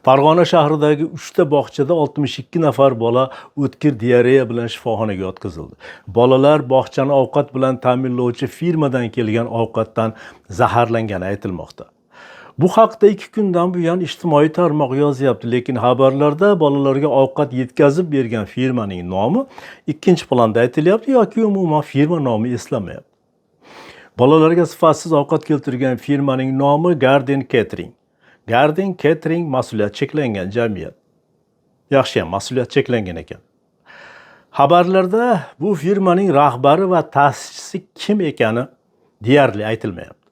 Farg'ona shahridagi 3 ta bog'chada 62 nafar bola o'tkir diareya bilan shifoxonaga yotqizildi. Bolalar bog'chani ovqat bilan ta'minlovchi firmadan kelgan ovqatdan zaharlangani aytilmoqda. Bu haqda 2 kundan buyon ijtimoiy tarmoq yozyapti, lekin xabarlarda bolalarga ovqat yetkazib bergan firmaning nomi ikkinchi planda aytilyapti yoki umuman firma nomi eslanmayapti. Bolalarga sifatsiz ovqat keltirgan firmaning nomi Garden Catering. Garden Catering mas'uliyat cheklangan jamiyat. Yaxshiyam mas'uliyat cheklangan ekan. Xabarlarda bu firmaning rahbari va ta'sischisi kim ekani deyarli aytilmayapti.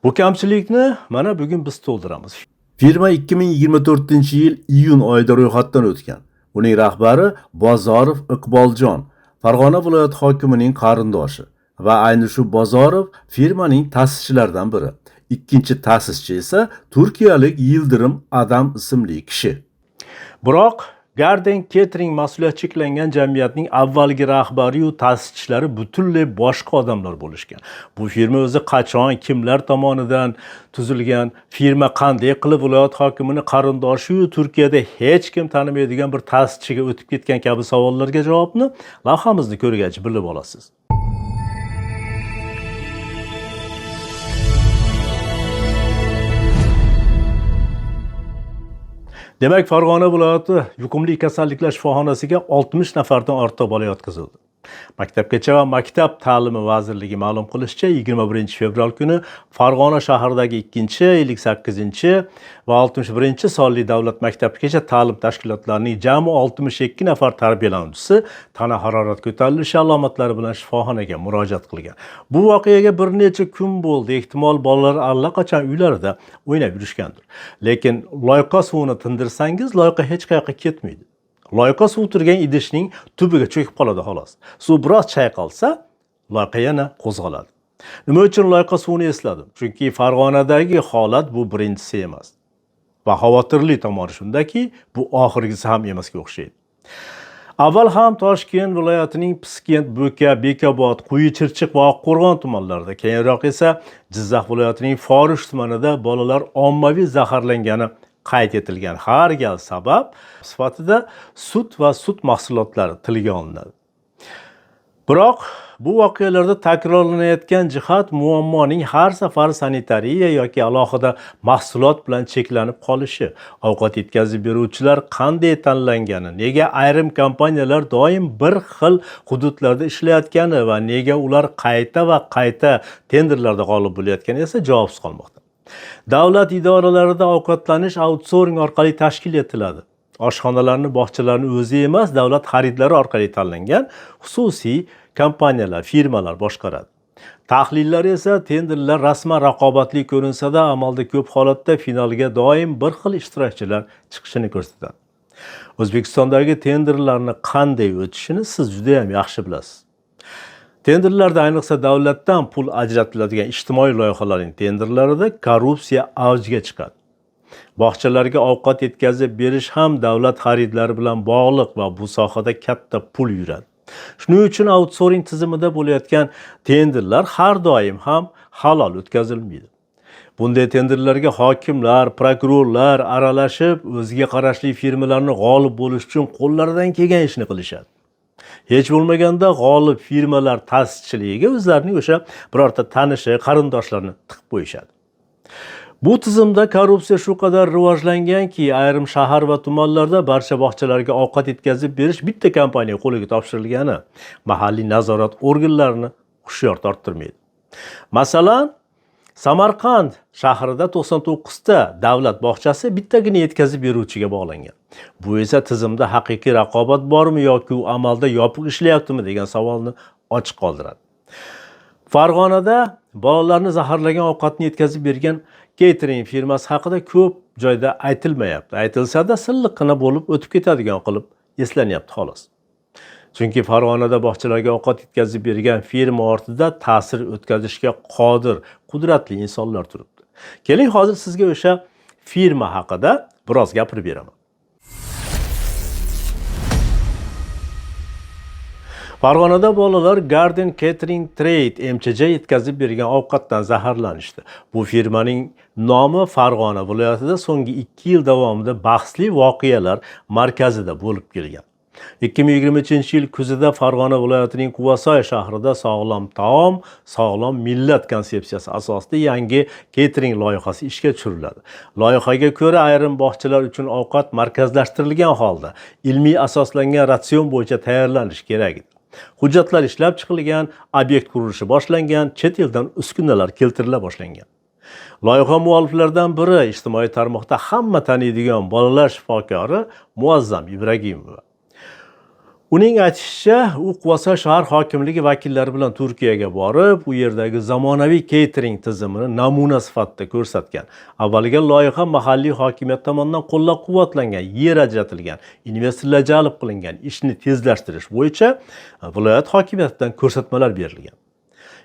Bu kamchilikni mana bugun biz to'ldiramiz. Firma 2024-yil iyun oyida ro'yxatdan o'tgan. Uning rahbari Bozorov Iqboljon, Farg'ona viloyati hokimining qarindoshi va ayni shu Bozorov firmaning ta'sischilaridan biri. Ikkinchi ta'sischi esa turkiyalik Yildirim Adam ismli kishi. Biroq Garden Catering mas'uliyat cheklangan jamiyatning avvalgi rahbari-yu ta'sischilari butunlay boshqa odamlar bo'lishgan. Bu firma o'zi qachon, kimlar tomonidan tuzilgan, firma qanday qilib viloyat hokimini qarindoshi-yu Turkiyada hech kim tanimaydigan bir ta'sischiga o'tib ketgan kabi savollarga javobni lavhamizni ko'rgach bilib olasiz. Demak, Farg'ona viloyati yuqumli kasalliklar shifoxonasiga 60 nafardan ortiq bola yotqizildi. Maktabgacha va maktab ta'limi vazirligi ma'lum qilishicha, 21 fevral kuni Farg'ona shahridagi 2-, 58 va 61 sonli davlat maktabgacha ta'lim tashkilotlarining jami 62 nafar tarbiyalanuvchisi tana harorat ko'tarilishi alomatlari bilan shifoxonaga murojaat qilgan. Bu voqeaga bir necha kun bo'ldi. Ehtimol bolalar allaqachon uylarida o'ynab yurishgandir. Lekin loyqa suvini tindirsangiz, loyqa hech qayoqqa ketmaydi. Loyqa suv turgan idishning tubiga cho'kib qoladi xolos. Suv biroz chayqalsa, loyqa yana qo'zg'aladi. Nima uchun loyqa suvini esladim? Chunki Farg'onadagi holat bu birinchisi emas. Va xavotirli tomoni shundaki, bu oxirgisi ham emasga o'xshaydi. Avval ham Toshkent viloyatining Piskent, Bo'ka, Bekobod, Quyi Chirchiq va Oqqo'rg'on tumanlarida, keyinroq esa Jizzax viloyatining Forish tumanida bolalar ommaviy zaharlangani qayd etilgan. Har gal sabab sifatida sut va sut mahsulotlari tilga olinadi. Biroq bu voqealarda takrorlanayotgan jihat muammoning har safar sanitariya yoki alohida mahsulot bilan cheklanib qolishi, ovqat yetkazib beruvchilar qanday tanlangani, nega ayrim kompaniyalar doim bir xil hududlarda ishlayotgani va nega ular qayta va qayta tenderlarda g'olib bo'layotgani esa javobsiz qolmoqda. Davlat idoralarida ovqatlanish outsourcing orqali tashkil etiladi. Oshxonalarni bog'chalarni o'zi emas, davlat xaridlari orqali tanlangan xususiy kompaniyalar, firmalar boshqaradi. Tahlillar esa tenderlar rasman raqobatli ko'rinsa-da, amalda ko'p holatda finalga doim bir xil ishtirokchilar chiqishini ko'rsatadi. O'zbekistondagi tenderlarni qanday o'tishini siz juda ham yaxshi bilasiz. Tenderlarda, ayniqsa davlatdan pul ajratiladigan ijtimoiy loyihalarning tenderlarida korrupsiya avjiga chiqadi. Bog'chalarga ovqat yetkazib berish ham davlat xaridlari bilan bog'liq va bu sohada katta pul yuradi. Shuning uchun outsourcing tizimida bo'layotgan tenderlar har doim ham halol o'tkazilmaydi. Bunday tenderlarga hokimlar, prokurorlar aralashib, o'ziga qarashli firmalarni g'olib bo'lish uchun qo'llaridan kelgan ishni qilishadi. Hech bo'lmaganda g'olib firmalar ta'sischiligiga o'zlarining o'sha birorta tanishi, qarindoshlarini tiqib qo'yishadi. Bu tizimda korrupsiya shu qadar rivojlanganki, ayrim shahar va tumanlarda barcha bog'chalarga ovqat yetkazib berish bitta kompaniya qo'liga topshirilgani mahalliy nazorat organlarini hushyor torttirmaydi. Masalan, Samarqand shahrida 99 ta davlat bog'chasi bittagina yetkazib beruvchiga bog'langan. Bu esa tizimda haqiqiy raqobat bormi yoki u amalda yopiq ishlayaptimi degan savolni ochiq qoldiradi. Farg'onada bolalarni zaharlagan ovqatni yetkazib bergan catering firmasi haqida ko'p joyda aytilmayapti. Aytilsa-da silliqqina bo'lib o'tib ketadigan qilib eslanyapti xolos. Chunki Farg'onada bog'chalarga ovqat yetkazib bergan firma ortida ta'sir o'tkazishga qodir, qudratli insonlar turibdi. Keling, hozir sizga o'sha firma haqida biroz gapirib beraman. Farg'onada bolalar Garden Catering Trade MCJ yetkazib bergan ovqatdan zaharlanishdi. Bu firmaning nomi Farg'ona viloyatida so'nggi 2 yil davomida bahsli voqealar markazida bo'lib kelgan. 2023-yil kuzida Farg'ona viloyatining Quvasoy shahrida sog'lom taom, sog'lom millat konsepsiyasi asosida yangi catering loyihasi ishga tushiriladi. Loyihaga ko'ra, ayrim bog'chalar uchun ovqat markazlashtirilgan holda ilmiy asoslangan ratsion bo'yicha tayyorlanishi kerak edi. Hujjatlar ishlab chiqilgan, obyekt qurilishi boshlangan, chet eldan uskunalar keltirila boshlangan. Loyiha mualliflaridan biri ijtimoiy tarmoqda hamma taniydigan bolalar shifokori Muazzam Ibragimova. Uning aytishicha, u Quvasoy shahar hokimligi vakillari bilan Turkiyaga borib, u yerdagi zamonaviy catering tizimini namuna sifatida ko'rsatgan. Avvaliga loyiha mahalliy hokimiyat tomonidan qo'llab-quvvatlangan, yer ajratilgan, investorlar jalb qilingan, ishni tezlashtirish bo'yicha viloyat hokimiyatidan ko'rsatmalar berilgan.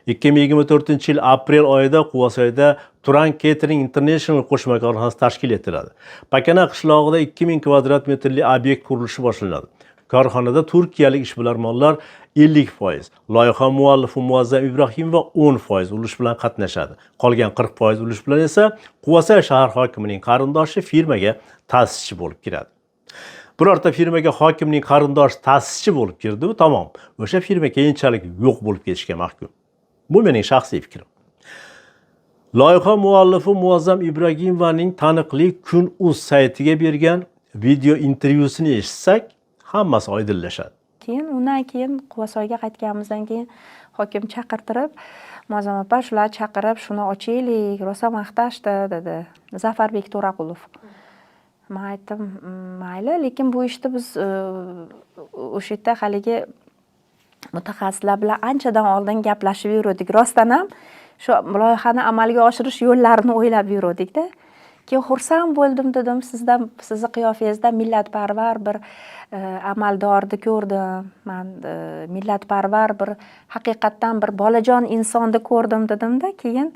2024-yil aprel oyida Quvasoyda Turan Catering International qo'shma korxonasi tashkil etiladi. Pakana qishlog'ida 2000 kvadrat metrli obyekt qurilishi boshlanadi. Korxonada turkiyalik ishbilarmonlar 50%, loyiha muallifi Muazzam Ibrahimova 10% ulush bilan qatnashadi. Qolgan 40% ulush bilan esa Quvasoy shahar hokimining qarindoshi firmaga ta'sischi bo'lib kiradi. Birorta firmaga hokimning qarindoshi ta'sischi bo'lib kirdimi, tamom. O'sha firma keyinchalik yo'q bo'lib ketishga mahkum. Bu mening shaxsiy fikrim. Loyiha muallifi Muazzam Ibragimovaning taniqli Kun.uz saytiga bergan video intervyusini eshitsak, hammasi oydinlashadi. Keyin, undan keyin Quvasoyga qaytganimizdan keyin hokim chaqirtirib, "Muazzam opa, shular chaqirib, shuni ochaylik, rosa maqtashdi", dedi Zafarbek To'raqulov. Man aytdim, "Mayli, lekin bu ishni biz o'sha yerda haligi mutaxassislar bilan anchadan oldin gaplashib yuruvdik. Rostdan ham shu loyihani amalga oshirish yo'llarini o'ylab yuruvdikda. Keyin xursand bo'ldim", dedim, "sizdan, sizni qiyofangizda millatparvar bir amaldorni ko'rdim man, millatparvar bir, haqiqatdan bir bolajon insonni ko'rdim", dedimda. Keyin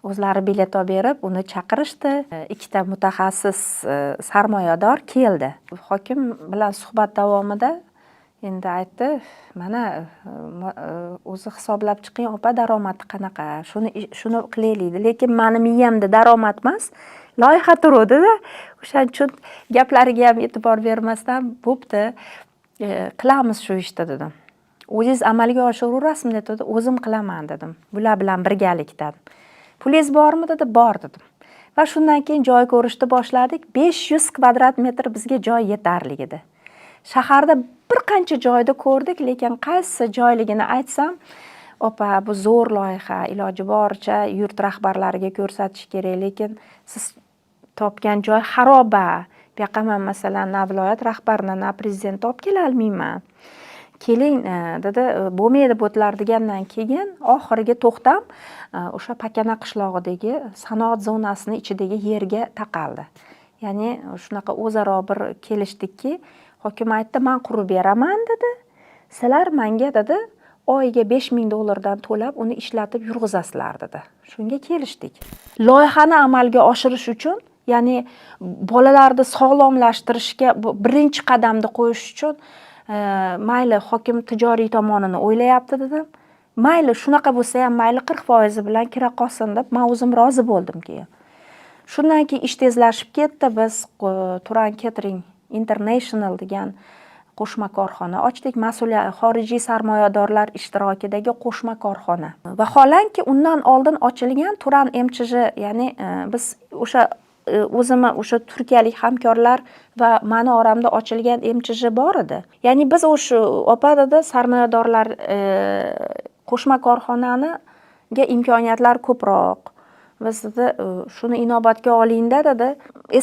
o'zlari bilet olib berib, uni chaqirishdi. Ikkita mutaxassis, sarmoyador keldi. Hokim bilan suhbat davomida endi aytdi, "Mana, o'zi hisoblab chiqing, opa, daromadi qanaqa, shuni qilaylik", dedi. Lekin mani miyamda daromad emas, loyiha turuvdida. O'shaning uchun gaplariga ham e'tibor bermasdan, "Bo'pti, qilamiz shu ishni", dedim. "O'zingiz amalga oshiraverasizmi?" dedi. "O'zim qilaman", dedim, "bular bilan birgalikda". "Pulingiz bormi?" dedi. "Bor", dedim. Va shundan keyin joy ko'rishni boshladik. 500 kvadrat metr bizga joy yetarli edi. Shaharda bir qancha joyda ko'rdik, lekin qaysi joyligini aytsam, "Opa, bu zo'r loyiha, iloji boricha yurt rahbarlariga ko'rsatish kerak, lekin siz topgan joy xaroba. Bu yoqqa man, masalan, na viloyat rahbarini, na prezidentni olib kelolmayman. Keling", dedi, "bo'lmaydi bu yerlar", degandan keyin oxirgi to'xtam o'sha Pakana qishlog'idagi sanoat zonasini ichidagi yerga taqaldi. Ya'ni shunaqa o'zaro bir kelishdikki, hokim aytdi, "Man qurib beraman", dedi, "sizlar manga", dedi, "oyiga 5000 dollardan to'lab, uni ishlatib yurg'izasizlar", dedi. Shunga kelishdik. Loyihani amalga oshirish uchun, ya'ni bolalarni sog'lomlashtirishga birinchi qadamni qo'yish uchun, "Mayli, hokim tijoriy tomonini o'ylayapti", dedim. "Mayli, shunaqa bo'lsa ham mayli, 40 foizi bilan kira qolsin", deb man o'zim rozi bo'ldim. Keyin, shundan keyin ish tezlashib ketdi. Biz Turan Catering International degan qo'shma korxona ochdik, mas'uliyat xorijiy sarmoyadorlar ishtirokidagi qo'shma korxona. Vaholanki, undan oldin ochilgan Turan MCJ, ya'ni biz o'sha o'zimni o'sha turkiyalik hamkorlar va mani oramda ochilgan MCJ bor edi. Ya'ni biz o'sha, "Opa", dedi, "sarmoyadorlar qo'shma korxonaniga imkoniyatlar ko'proq. Biz", dedi, "shuni inobatga olingda", dedi,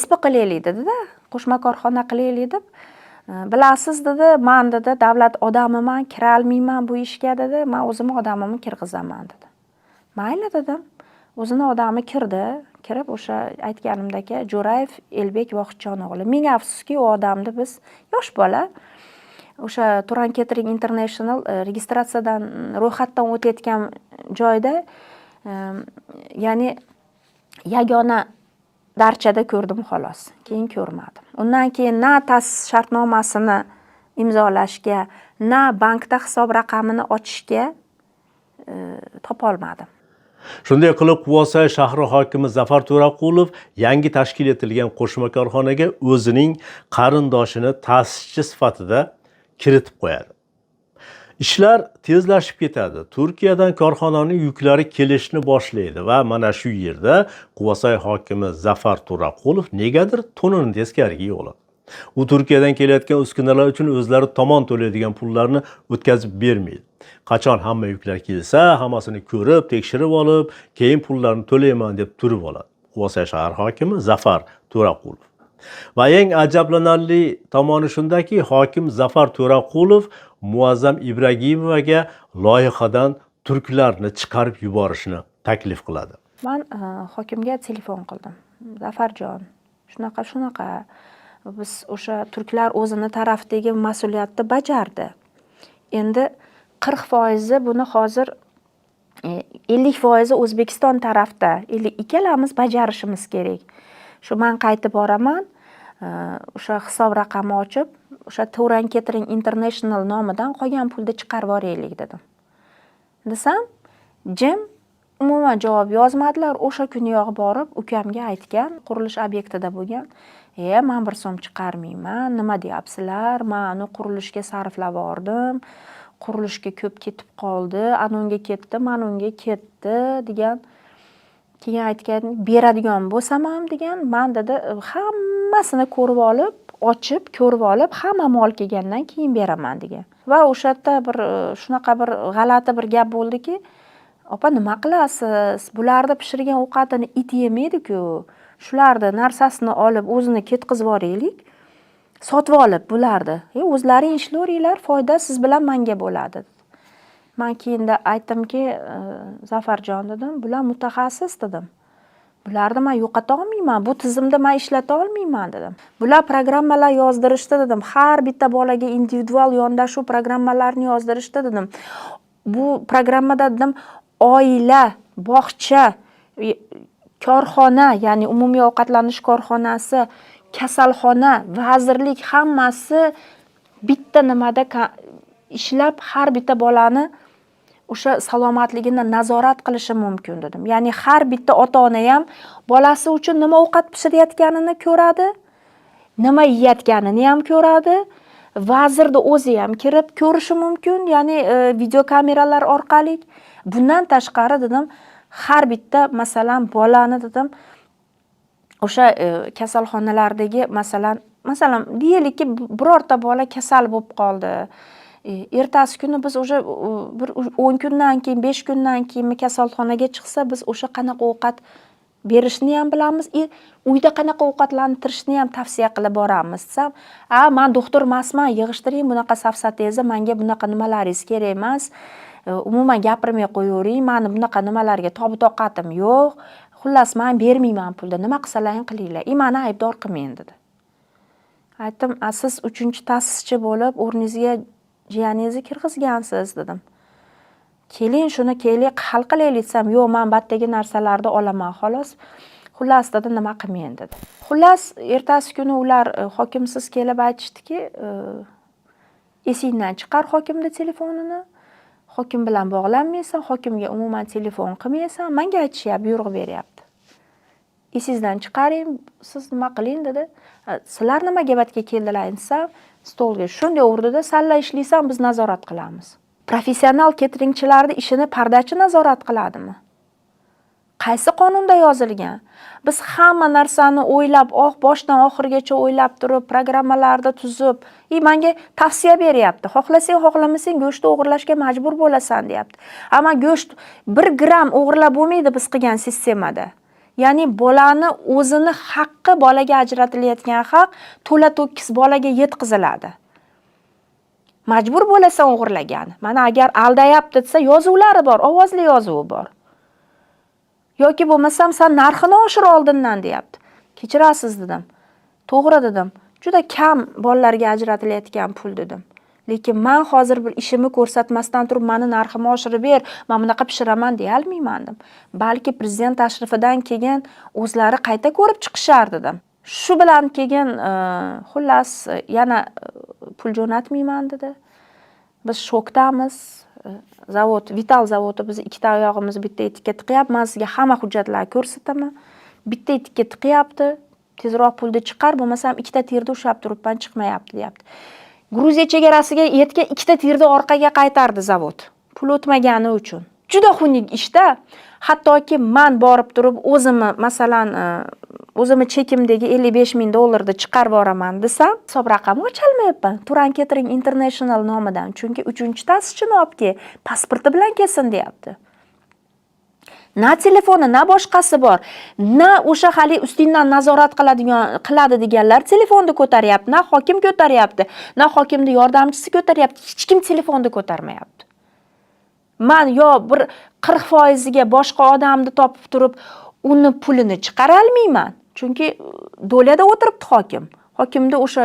"СП qilaylik", dedida, "qo'shma korxona qilaylik", deb. "Bilasiz", dedi, "man", dedi, "davlat odamiman, kirolmayman bu ishga", dedi, "man o'zimni odamimni kirg'izaman", dedi. "Mayli", dedim. O'zini odami kirdi. Kirib, o'sha aytganimdek, Jo'rayev Elbek Vohidjon o'g'li. Ming afsuski, u odamni biz, yosh bola, o'sha Turan Catering International registratsiyadan, ro'yxatdan o'tayotgan joyda, ya'ni yagona darchada ko'rdim, xolos, keyin ko'rmadim. Undan keyin na ta'sis shartnomasini imzolashga, na Na bankda hisob raqamini ochishga topolmadim. Shunday qilib, Quvasoy shahri hokimi Zafar To'raqulov yangi tashkil etilgan qo'shma korxonaga o'zining qarindoshini ta'sischi sifatida kiritib qo'yadi. Ishlar tezlashib ketadi. Turkiyadan korxonaning yuklari kelishni boshlaydi va mana shu yerda Quvasoy hokimi Zafar To'raqulov negadir to'nini teskariga oladi. U Turkiyadan kelayotgan uskunalar uchun o'zlari tomon to'laydigan pullarni o'tkazib bermaydi. Qachon hamma yuklar kelsa, hammasini ko'rib, tekshirib olib, keyin pullarni to'layman deb turib oladi. Quvasoy shahar hokimi Zafar To'raqulov. Va eng ajablanarli tomoni shundaki, hokim Zafar To'raqulov Muazzam Ibragimovaga loyihadan turklarni chiqarib yuborishni taklif qiladi. Man hokimga telefon qildim. Zafarjon, shunaqa shunaqa, biz o'sha turklar o'zini tarafidagi mas'uliyatni bajardi. Endi 40%i buni hozir 50%i O'zbekiston tarafda, ikkalamiz bajarishimiz kerak. Shu man qaytib boraman, o'sha hisob raqami ochib, o'sha Turan Catering International nomidan qolgan pulni chiqarib yuboraylik dedim. Desam, jim, umuman javob yozmadilar. O'sha kuniyoq borib ukamga aytgan, qurilish obyektida bo'lgan. Man bir so'm chiqarmayman, nima deyapsizlar? Man uni qurilishga sarflab yubordim. Qurilishga ko'p ketib qoldi, ana unga ketdi, mana unga ketdi degan. Keyin aytgan, beradigan bo'lsam ham degan, man dedi, hammasini ko'rib olib, ochib ko'rib olib, hamma mol kelgandan keyin beraman degan. Va o'sha yerda bir shunaqa bir g'alati bir gap bo'ldiki, opa nima qilasiz? Bularni pishirgan ovqatini it yemaydi-ku. Shularni narsasini olib, o'zini ketkazib yuboraylik. Sotib olib bularni. O'zlaring ishlaveringlar, foyda siz bilan menga bo'ladi. Man keyinda aytdimki, Zafarjon dedim, bular mutaxassis dedim. Bularni men yo'qota olmayman, bu tizimda men ishlata olmayman dedim. Bular programmalar yozdirishdi dedim. Har bitta bolaga individual yondashuv programmalarini yozdirishdi dedim. Bu programmada dedim, oila, bog'cha, korxona, ya'ni umumiy ovqatlanish korxonasi, kasalxona, vazirlik hammasi bitta nimada ishlab har bitta bolani o'sha salomatligini nazorat qilishi mumkin dedim. Ya'ni har bitta ota-ona ham bolasi uchun nima ovqat pishirayotganini ko'radi, nima yeyotganini ham ko'radi. Vazirni o'zi ham kirib ko'rishi mumkin, ya'ni videokameralar orqali. Bundan tashqari dedim, har bitta masalan bolani dedim, o'sha kasalxonalardagi masalan deylikki birorta bola kasal bo'lib qoldi. Ertasi kuni biz o'sha bir 10 kundan keyin, 5 kundan keyinmi kasalxonaga chiqsa, biz o'sha qanaqa ovqat berishni ham bilamiz, uyda qanaqa ovqatlantirishni ham tavsiya qilib boramiz desam, a man doktor emasman, yig'ishtiring bunaqa safsatangizni, menga bunaqa nimalaringiz kerak emas. Umuman gapirmay qo'yavering, mani bunaqa nimalarga tobi toqatim yo'q. Xullas, men bermayman pulni, nima qilsalaring qilinglar. Mani aybdor qilmang dedi. Aytdim, a siz 3-ta'sischi bo'lib o'rningizga jiyaningizni kirgizgansiz dedim. Keling shuni keling hal qilaylik desam, yo'q, men batdagi narsalarni olaman xolos. Xullas dedi, nima qilmang dedi. Xullas, ertasi kuni ular hokimsiz kelib aytishdiki, esingdan chiqar hokimni telefonini. Hokim bilan bog'lanmaysan, hokimga umuman telefon qilmaysan, menga aytishyapti, buyruq beryapti. Esingizdan chiqaring, siz nima qiling dedi. Sizlar nimaga batga keldilar desam, stolga shunday urdida, salla ishlaysan, biz nazorat qilamiz. Professional keteringchilarning ishini pardachi nazorat qiladimi? Qaysi qonunda yozilgan? Biz hamma narsani o'ylab, boshdan oxirigacha o'ylab turib, programmalarni tuzib, menga tavsiya beryapti. Xohlasang, xohlamasang go'shtni o'g'irlashga majbur bo'lasan deyapti. Ammo go'sht 1 gramm o'g'irlab bo'lmaydi biz qilgan sistemada. Ya'ni bolani o'zini haqqi, bolaga ajratilayotgan haq to'la to'kis bolaga yetkaziladi. Majbur bo'lasan o'g'irlagani. Mana agar aldayapti desa, yozuvlari bor, ovozli yozuvi bor. Yoki bo'lmasam san narxini oshir oldindan deyapti. Kechirasiz dedim. To'g'ri dedim. Juda kam bolalarga ajratilayotgan pul dedim. Lekin men hozir bir ishimni ko'rsatmasdan turib meni narximni oshirib ber, men bunaqa pishiraman deya olmayman dedim. Balki prezident tashrifidan keyin o'zlari qayta ko'rib chiqishar dedim. Shu bilan keyin xullas yana pul jo'natmayman dedi. Biz shokdamiz. Zavod, Vital zavodi bizni ikkita oyog'imizni bitta etikka tiqyapti. Man sizga hamma hujjatlarni ko'rsataman. Bitta etikka tiqyapti. Tezroq pulni chiqar, bo'lmasam ikkita tirda ushlab turibman, chiqmayapti deyapti. Gruziya chegarasiga yetgan ikkita tirda orqaga qaytardi zavod. Pul o'tmagani uchun. Juda xunuk ishda. Hattoki man borib turib o'zimni, masalan, o'zimni chekimdagi 55 ming dollarni chiqarib yuboraman desam, hisob raqami ocholmayapman. Turan Catering International nomidan. Chunki uchinchi ta'sischini olib kel, pasporti bilan kelsin deyapti. Na telefoni, na boshqasi bor. Na o'sha hali ustingdan nazorat qiladigan qiladi deganlar telefonni ko'taryapti, na hokim ko'taryapti, na hokimni yordamchisi ko'taryapti. Hech kim telefonni ko'tarmayapti. Man yo bir 40%ga boshqa odamni topib turib, uni pulini chiqara olmayman. Chunki доля da o'tiribdi hokim. Hokimda o'sha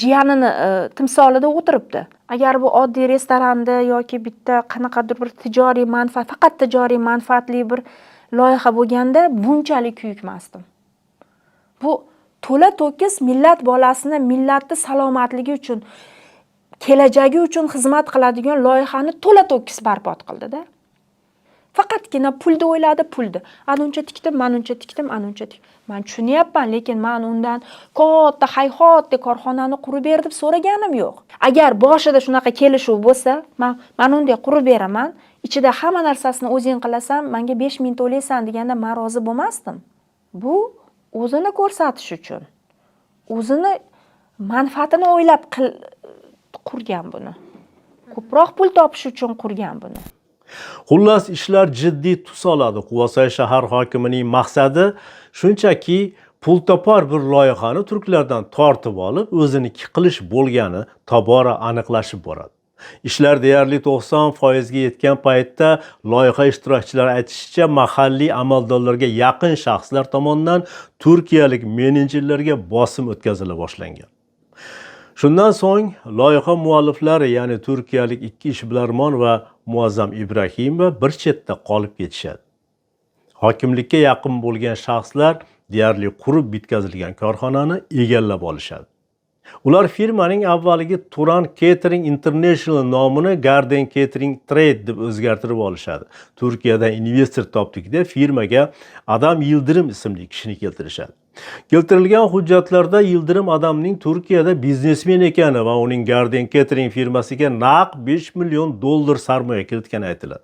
jiyanini timsolida o'tiribdi. Agar bu oddiy restoranda yoki bitta qanaqadir bir tijoriy manfaat, faqat tijoriy manfaatli bir loyiha bo'lganda bunchalik kuyikmasdim. Bu to'la to'kis millat bolasini, millatni salomatligi uchun, kelajagi uchun xizmat qiladigan loyihani to'la to'kis barbod qildi-da. Faqatgina pulni o'yladi, pulni. Anuncha tikdim, manuncha tikdim, anuncha tik. Man tushunyapman, lekin man undan katta hayhotdek korxonani qurib ber deb so'raganim yo'q. Agar boshida shunaqa kelishuv bo'lsa, man unday qurib beraman, ichida hamma narsasini o'zing qilasan, menga 5 ming to'laysan deganda man rozi bo'lmasdim. Bu o'zini ko'rsatish uchun, o'zini manfaatini o'ylab qurgan buni. Ko'proq pul topish uchun qurgan buni. Xullas, ishlar jiddiy tus oladi. Quvasoy shahar hokimining maqsadi shunchaki pul topar bir loyihani turklardan tortib olib, o'ziniki qilish bo'lgani tobora aniqlashib boradi. Ishlar deyarli 90% ga yetgan paytda loyiha ishtirokchilari aytishicha, mahalliy amaldorlarga yaqin shaxslar tomonidan turkiyalik menejerlarga bosim o'tkazila boshlangan. Shundan so'ng loyiha mualliflari, ya'ni turkiyalik ikki ishbilarmon va Muazzam Ibrahimova bir chetda qolib ketishadi. Hokimlikka yaqin bo'lgan shaxslar deyarli qurib bitkazilgan korxonani egallab olishadi. Ular firmaning avvalgi Turan Catering International nomini Garden Catering Trade deb o'zgartirib olishadi. Turkiyadan investor topdik deb firmaga Adam Yildirim ismli kishini keltirishadi. Keltirilgan hujjatlarda Yildirim Adamning Turkiyada biznesmen ekani va uning Garden Catering firmasiga naq 5 million dollar sarmoya kiritgani aytiladi.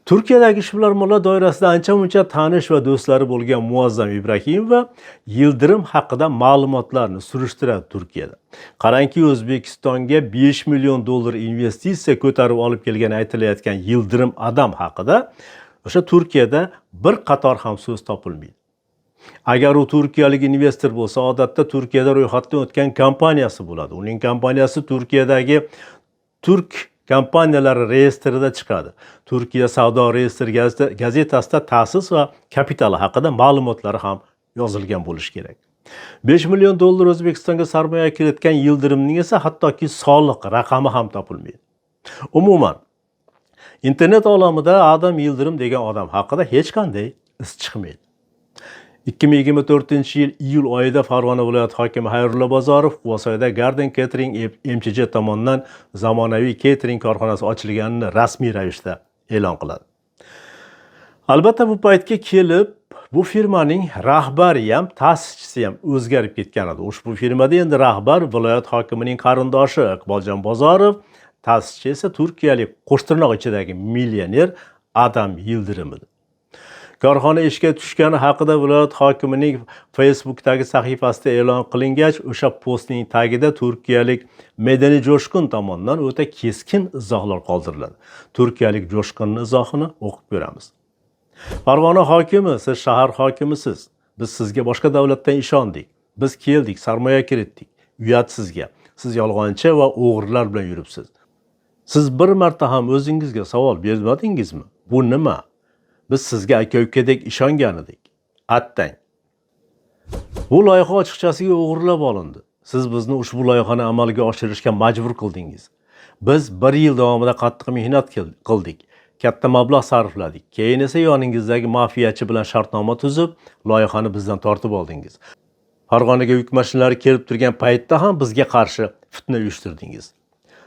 Turkiyadagi ishbilarmonlar doirasida ancha-muncha tanish va do'stlari bo'lgan Muazzam Ibrahimova Yildirim haqida ma'lumotlarni surishtiradi Turkiyada. Qarangki, O'zbekistonga 5 million dollar investitsiya ko'tarib olib kelgani aytilayotgan Yildirim Adam haqida o'sha Turkiyada bir qator ham so'z topilmaydi. Agar u turkiyalik investor bo'lsa, odatda Turkiyada ro'yxatdan o'tgan kompaniyasi bo'ladi. Uning kompaniyasi Turkiyadagi turk kompaniyalari reyestrida chiqadi. Turkiya savdo reyestri gazetasida ta'sis va kapitali haqida ma'lumotlari ham yozilgan bo'lishi kerak. 5 million dollar O'zbekistonga sarmoya kiritgan Yildirimning esa hattoki soliq raqami ham topilmaydi. Umuman, internet olamida Adam Yildirim degan odam haqida hech qanday iz chiqmaydi. 2024 yil iyul oyida Farg'ona viloyati hokimi Xayrullo Bozorov Quvasoyda Garden Catering MCJ tomonidan zamonaviy catering korxonasi ochilganini rasmiy ravishda e'lon qiladi. Albatta, bu paytga kelib bu firmaning rahbari ham, ta'sischisi ham o'zgarib ketgan edi. Ushbu firmada endi rahbar viloyat hokimining qarindoshi Iqboljon Bozorov, ta'sischi esa turkiyalik qo'shtirnoq ichidagi millioner Adam Yildirim edi. Korxona ishga tushgani haqida viloyat hokimining Facebookdagi sahifasida e'lon qilingach, o'sha postning tagida turkiyalik Medeni Jo'shqin tomonidan o'ta keskin izohlar qoldiriladi. Turkiyalik Jo'shqinning izohini o'qib ko'ramiz. Farg'ona hokimi, siz shahar hokimisiz. Biz sizga boshqa davlatdan ishondik. Biz keldik, sarmoya kiritdik. Uyat sizga. Siz yolg'onchi va o'g'rilar bilan yuribsiz. Siz bir marta ham o'zingizga savol bermadingizmi? Bu nima? Biz sizga aka-ukadek ishongan edik. Attang. Bu loyiha ochiqchasiga o'g'irlab olindi. Siz bizni ushbu loyihani amalga oshirishga majbur qildingiz. Biz bir yil davomida qattiq mehnat qildik. Katta mablag' sarfladik. Keyin esa yoningizdagi mafiyachi bilan shartnoma tuzib, loyihani bizdan tortib oldingiz. Farg'onaga yuk mashinalari kelib turgan paytda ham bizga qarshi fitna uyushtirdingiz.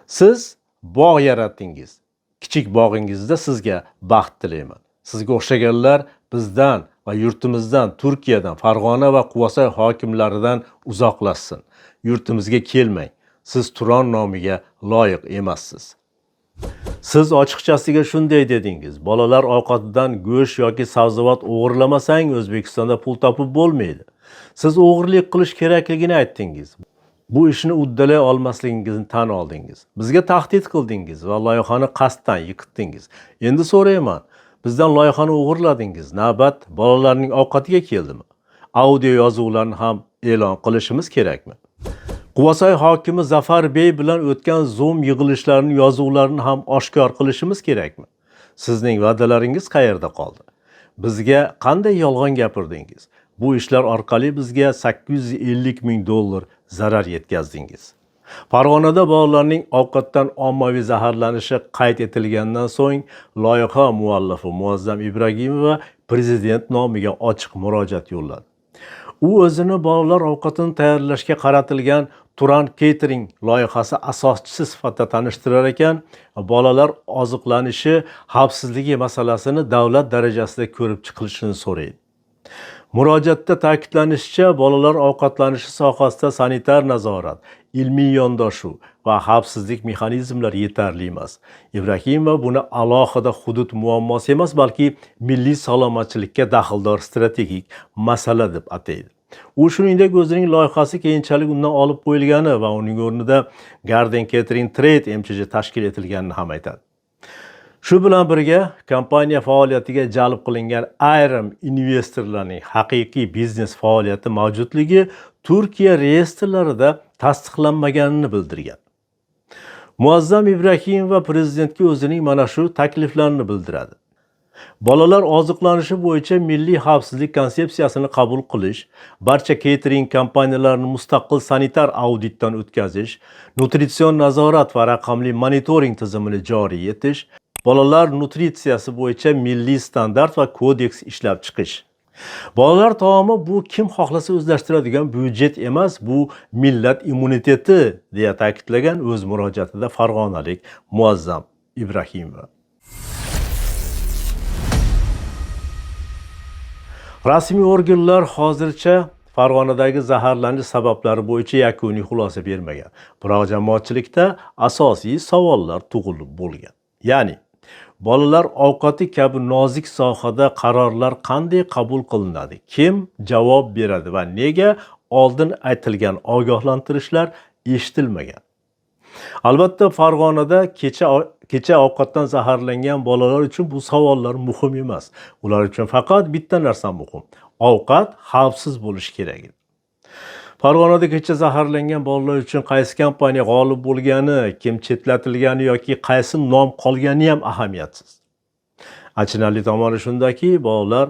Siz bog' yaratdingiz. Kichik bog'ingizda sizga baxt tilayman. Sizga o'xshaganlar bizdan va yurtimizdan, Turkiyadan, Farg'ona va Quvasoy hokimlaridan uzoqlashsin. Yurtimizga kelmang. Siz Turon nomiga loyiq emassiz. Siz ochiqchasiga shunday dedingiz: bolalar ovqatidan go'sht yoki sabzavot o'g'irlamasang, O'zbekistonda pul topib bo'lmaydi. Siz o'g'irlik qilish kerakligini aytdingiz. Bu ishni uddalay olmasligingizni tan oldingiz. Bizga tahdid qildingiz va loyihani qasddan yiqitdingiz. Endi so'rayman, bizdan loyihani o'g'irladingiz. Navbat bolalarning ovqatiga keldimi? Audio yozuvlarni ham e'lon qilishimiz kerakmi? Quvasoy hokimi Zafar bey bilan o'tgan Zoom yig'ilishlarining yozuvlarini ham oshkor qilishimiz kerakmi? Sizning va'dalaringiz qayerda qoldi? Bizga qanday yolg'on gapirdingiz? Bu ishlar orqali bizga 850 ming dollar zarar yetkazdingiz. Farg'onada bolalarning ovqatdan ommaviy zaharlanishi qayd etilgandan so'ng loyiha muallifi Muazzam Ibragimova prezident nomiga ochiq murojaat yo'lladi. U o'zini bolalar ovqatini tayyorlashga qaratilgan Turan Catering loyihasi asoschisi sifatida tanishtirar ekan, bolalar oziqlanishi xavfsizligi masalasini davlat darajasida ko'rib chiqilishini so'raydi. Murojaatda ta'kidlanishicha, bolalar ovqatlanishi sohasida sanitar nazorat, ilmiy yondashuv va xavfsizlik mexanizmlari yetarli emas. Ibragimova buni alohida hudud muammosi emas, balki milliy salomatchilikka daxldor strategik masala deb ataydi. U shuningdek o'zining loyihasi keyinchalik undan olib qo'yilgani va uning o'rnida Garden Catering Trade MCJ tashkil etilganini ham aytadi. Shu bilan birga kompaniya faoliyatiga jalb qilingan ayrim investorlarning haqiqiy biznes faoliyati mavjudligi Turkiya reyestrlarida tasdiqlanmaganini bildirgan. Muazzam Ibragimova prezidentga o'zining mana shu takliflarini bildiradi. Bolalar oziqlanishi bo'yicha milliy xavfsizlik konsepsiyasini qabul qilish, barcha catering kompaniyalarini mustaqil sanitar auditdan o'tkazish, nutritsion nazorat va raqamli monitoring tizimini joriy etish, bolalar nutritsiyasi bo'yicha milliy standart va kodeks ishlab chiqish. Bolalar taomi bu kim xohlasa o'zlashtiradigan byudjet emas, bu millat immuniteti, deya ta'kidlagan o'z murojaatida farg'onalik Muazzam Ibragimova. Rasmiy organlar hozircha Farg'onadagi zaharlanish sabablari bo'yicha yakuniy xulosa bermagan. Biroq jamoatchilikda asosiy savollar tug'ilib bo'lgan. Ya'ni bolalar ovqati kabi nozik sohada qarorlar qanday qabul qilinadi? Kim javob beradi va nega oldin aytilgan ogohlantirishlar eshitilmagan? Albatta, Farg'onada kecha ovqatdan zaharlangan bolalar uchun bu savollar muhim emas. Ular uchun faqat bitta narsa muhim: ovqat xavfsiz bo'lishi kerak edi. Farg'onada kecha zaharlangan bolalar uchun qaysi kompaniya g'olib bo'lgani, kim chetlatilgani yoki qaysi nom qolgani ham ahamiyatsiz. Achinarli tomoni shundaki, bolalar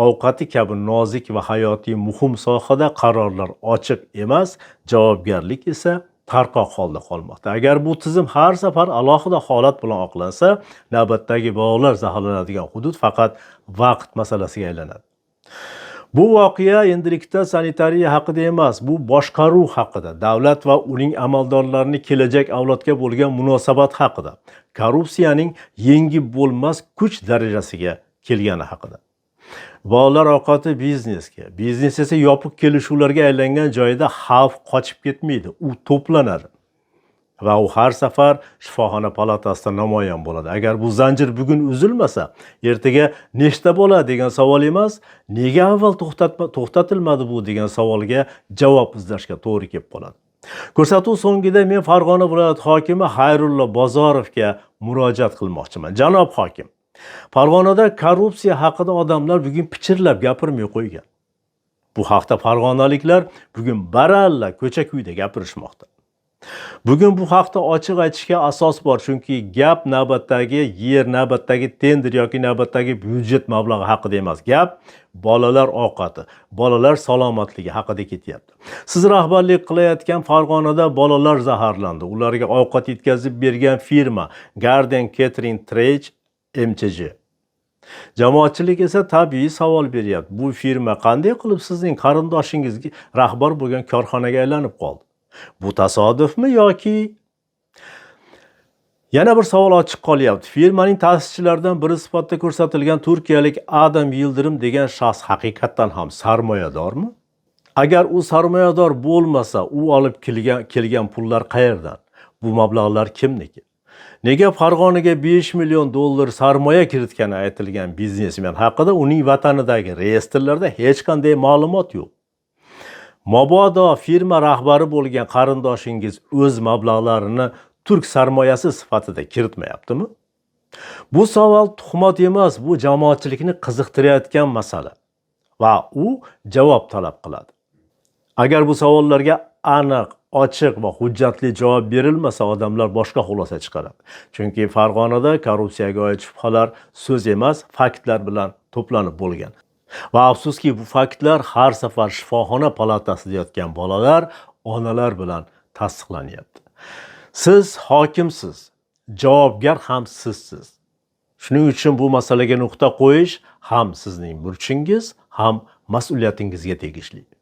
ovqati kabi nozik va hayotiy muhim sohada qarorlar ochiq emas, javobgarlik esa tarqoq holda qolmoqda. Agar bu tizim har safar alohida holat bilan oqlansa, navbatdagi bolalar zaharlanadigan hudud faqat vaqt masalasiga aylanadi. Bu voqea endilikda sanitariya haqida emas, bu boshqaruv haqida, davlat va uning amaldorlarining kelajak avlodga bo'lgan munosabat haqida, korrupsiyaning yengib bo'lmas kuch darajasiga kelgani haqida. Bolalar ovqati biznesga, biznes esa yopiq kelishuvlarga aylangan joyda xavf qochib ketmaydi, u to'planadi. Va u har safar shifoxona palatasida namoyon bo'ladi. Agar bu zanjir bugun uzilmasa, ertaga nechta bola degan savol emas, nega avval to'xtatilmadi bu degan savolga javob izlashga to'g'ri kelib qoladi. Ko'rsatuv so'ngida men Farg'ona viloyati hokimi Xayrullo Bozorovga murojaat qilmoqchiman. Janob hokim, Farg'onada korrupsiya haqida odamlar bugun pichirlab gapirmay qo'ygan. Bu haqda farg'onaliklar bugun baralla ko'cha-ko'yda gapirishmoqda. Bugun bu haqda ochiq aytishga asos bor, chunki gap navbatdagi yer, navbatdagi tender yoki navbatdagi byudjet mablag'i haqida emas. Gap bolalar ovqati, bolalar salomatligi haqida ketyapti. Siz rahbarlik qilayotgan Farg'onada bolalar zaharlandi. Ularga ovqat yetkazib bergan firma Garden Catering Trade MCJ. Jamoatchilik esa tabiiy savol beryapti. Bu firma qanday qilib sizning qarindoshingizga rahbar bo'lgan korxonaga aylanib qoldi? Bu tasodifmi yoki Yana bir savol ochiq qolyapti. Firmaning ta'sischilaridan biri sifatida ko'rsatilgan turkiyalik Adam Yildirim degan shaxs haqiqatdan ham sarmoyadormi? Agar u sarmoyador bo'lmasa, u olib kelgan pullar qayerdan? Bu mablag'lar kimniki? Nega Farg'onaga 5 million dollar sarmoya kiritgani aytilgan biznesmen haqida uning vatanidagi reyestrlarda hech qanday ma'lumot yo'q? Mabodo firma rahbari bo'lgan qarindoshingiz o'z mablag'larini turk sarmoyasi sifatida kiritmayaptimi? Bu savol tuhmat emas, bu jamoatchilikni qiziqtirayotgan masala va u javob talab qiladi. Agar bu savollarga aniq, ochiq va hujjatli javob berilmasa, odamlar boshqa xulosa chiqaradi. Chunki Farg'onada korrupsiyaga oid shubhalar so'z emas, faktlar bilan to'planib bo'lgan. Va afsuski, bu faktlar har safar shifoxona palatasida yotgan bolalar, onalar bilan tasdiqlanyapti. Siz hokimsiz, javobgar ham sizsiz. Shuning uchun bu masalaga nuqta qo'yish ham sizning burchingiz, ham mas'uliyatingizga tegishli.